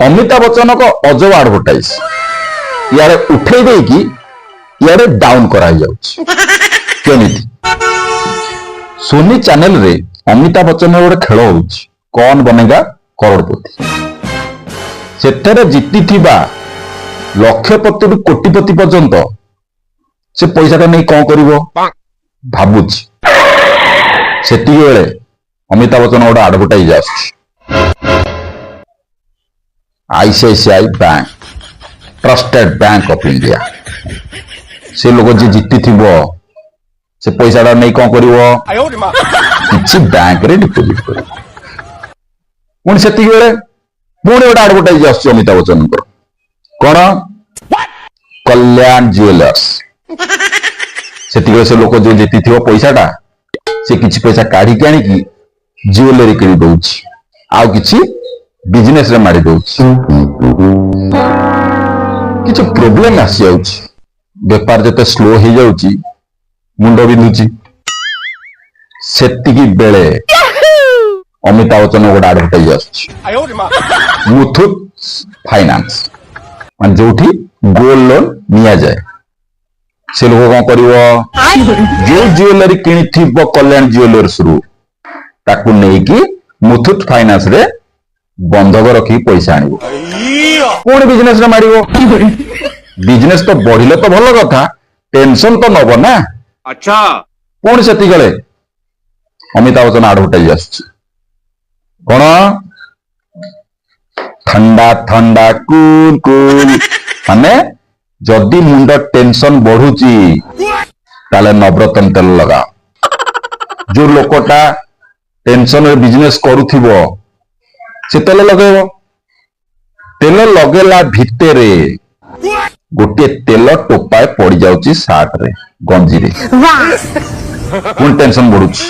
ଅମିତାଭ ବଚ୍ଚନଙ୍କ ଅଜବ ଆଡଭର୍ଟାଇଜ ଇଆଡେ ଉଠେଇ ଦେଇକି ଇଆଡେ ଡାଉନ କରାଯାଉଛି। କେମିତି? ସୋନି ଚ୍ୟାନେଲରେ ଅମିତାଭ ବଚ୍ଚନର ଗୋଟେ ଖେଳ ହଉଛି, କୌନ ବନେଗା କରୋଡ଼ପତି। ସେଥିରେ ଜିତିଥିବା ଲକ୍ଷପତିରୁ କୋଟିପତି ପର୍ଯ୍ୟନ୍ତ ସେ ପଇସାଟା ନେଇ କଣ କରିବ ଭାବୁଛି। ସେତିକି ବେଳେ ଅମିତାଭ ବଚ୍ଚନ ଗୋଟେ ଆଡଭର୍ଟାଇଜ ଆସୁଛି, ICICI bank, trusted bank of India. ସେ ଲୋକ ଯିଏ ଜିତିଥିବ, ସେ ପଇସାଟା ନେଇ କଣ କରିବ? କିଛି ବ୍ୟାଙ୍କରେ ଡିପୋଜିଟ କରିବ। ପୁଣି ସେତିକି ବେଳେ ପୁଣି ଗୋଟେ ଆଡଭର୍ଟାଇଜ ଆସୁଛି ଅମିତାଭ ବଚ୍ଚନଙ୍କର। କଣ? କଲ୍ୟାଣ ଜୁଏଲର୍ସ। ସେତିକି ବେଳେ ସେ ଲୋକ ଯିଏ ଜିତିଥିବ ପଇସାଟା, ସେ କିଛି ପଇସା କାଢିକି ଆଣିକି ଜୁଏଲାରୀ କିଣି ଦଉଛି, ଆଉ କିଛି ବିଜନେସ ରେ ମାରି ଦଉଛି। କିଛି ପ୍ରୋବ୍ଲେମ ଆସିଯାଉଛି, ବେପାର ଯେତେ ସ୍ଲୋ ହେଇଯାଉଛି, ମୁଣ୍ଡ ବିନ୍ଧୁଛି। ସେତିକି ବେଳେ ଅମିତାଭ ବଚ୍ଚନ ଗୋଟେ ଆଡଭର୍ଟାଇଜ ଆସୁଛି, ମୁଥୁଟ ଫାଇନାନ୍ସ, ମାନେ ଯୋଉଠି ଗୋଲ୍ଡ ଲୋନ ନିଆଯାଏ। ସେ ଲୋକ କଣ କରିବ? ଯୋଉ ଜୁଏଲାରୀ କିଣିଥିବ କଲ୍ୟାଣ ଜୁଏଲର୍ସ ରୁ, ତାକୁ ନେଇକି ମୁଥୁଟ ଫାଇନାନ୍ସ ରେ ବନ୍ଧକ ରଖିକି ପଇସା ଆଣିବ, ପୁଣି ବିଜନେସ ରେ ମାରିବ। ବିଜନେସ ତ ବଢିଲେ ତ ଭଲ କଥା, ଟେନସନ ତ ନବ ନା। ପୁଣି ସେତିକି ବେଳେ ଅମିତାଭ ବଚ୍ଚନ ଆଡଭର୍ଟାଇଜ ଆସୁଛି। କଣ? ଥଣ୍ଡା ଥଣ୍ଡା କୁଲ କୁଲ। ମାନେ ଯଦି ମୁଣ୍ଡ ଟେନସନ ବଢୁଛି, ତାହେଲେ ନବରତ୍ନ ତେଲ ଲଗାଅ। ଯୋଉ ଲୋକଟା ଟେନସନରେ ବିଜନେସ କରୁଥିବ, ସେ ତେଲ ଲଗେଇବ। ତେଲ ଲଗେଇଲା ଭିତରେ ଗୋଟିଏ ତେଲ ଟୋପାଏ ପଡିଯାଉଛି ସାର୍ଟରେ, ଗଞ୍ଜିରେ। ପୁଣି ଟେନସନ ବଢୁଛି,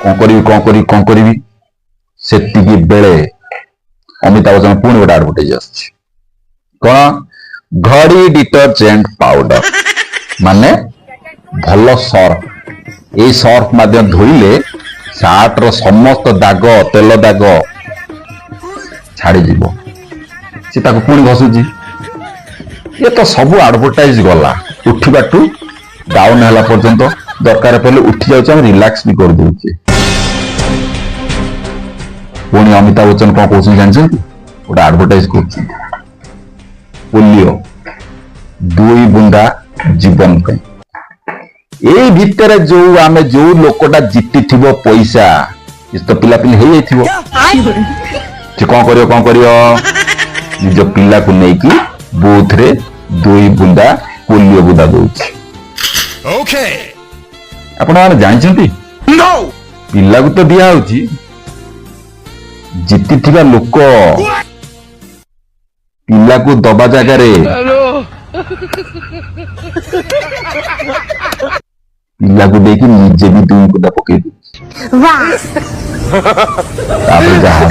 କଣ କରିବି, କଣ କରିବି, କଣ କରିବି? ସେତିକି ବେଳେ ଅମିତାଭ ବଚ୍ଚନ ପୁଣି ଗୋଟେ ଆଡଭର୍ଟାଇଜ ଆସୁଛି। କଣ? ଘଡି ଡିଟରଜେଣ୍ଟ ପାଉଡର, ମାନେ ଭଲ ସର୍ଫ। ଏଇ ସର୍ଫ ମାଧ୍ୟମ ଧୋଇଲେ ସାର୍ଟର ସମସ୍ତ ଦାଗ, ତେଲ ଦାଗ ଛାଡିଯିବ। ସେ ତାକୁ ପୁଣି ଘଷୁଛି। ଇଏ ତ ସବୁ ଆଡଭର୍ଟାଇଜ ଗଲା ଉଠିବାଠୁ ଡାଉନ ହେଲା ପର୍ଯ୍ୟନ୍ତ। ଦରକାର ପଡ଼ିଲେ ଉଠି ଯାଉଛି, ଆମେ ରିଲାକ୍ସ ବି କରିଦଉଛେ। ପୁଣି ଅମିତାଭ ବଚ୍ଚନ କଣ କହୁଛନ୍ତି ଜାଣିଛନ୍ତି? ଗୋଟେ ଆଡଭର୍ଟାଇଜ କରୁଛନ୍ତି, ପୋଲିଓ ଦୁଇ ବୁନ୍ଦା ଜୀବନ ପାଇଁ। ଏଇ ଭିତରେ ଯୋଉ ଆମେ ଯୋଉ ଲୋକଟା ଜିତିଥିବ ପଇସା, କିଛି ତ ପିଲାପିଲି ହେଇଯାଇଥିବ, ସେ କଣ କରିବ, କଣ କରିବ? ନିଜ ପିଲାକୁ ନେଇକି ବୁଥରେ ଦୁଇ ବୁନ୍ଦା ପୋଲିଓ ବୁନ୍ଦା ଦଉଛି। ଆପଣ ମାନେ ଜାଣିଛନ୍ତି, ପିଲାକୁ ତ ଦିଆ ହଉଛି, ଜିତିଥିବା ଲୋକ ପିଲାକୁ ଦବା ଜାଗାରେ ପିଲାକୁ ଦେଇକି ନିଜେ ବି ଦୁଇ ବୁନ୍ଦା ପକେଇ ଦଉଛି। ତାପରେ ଯାହା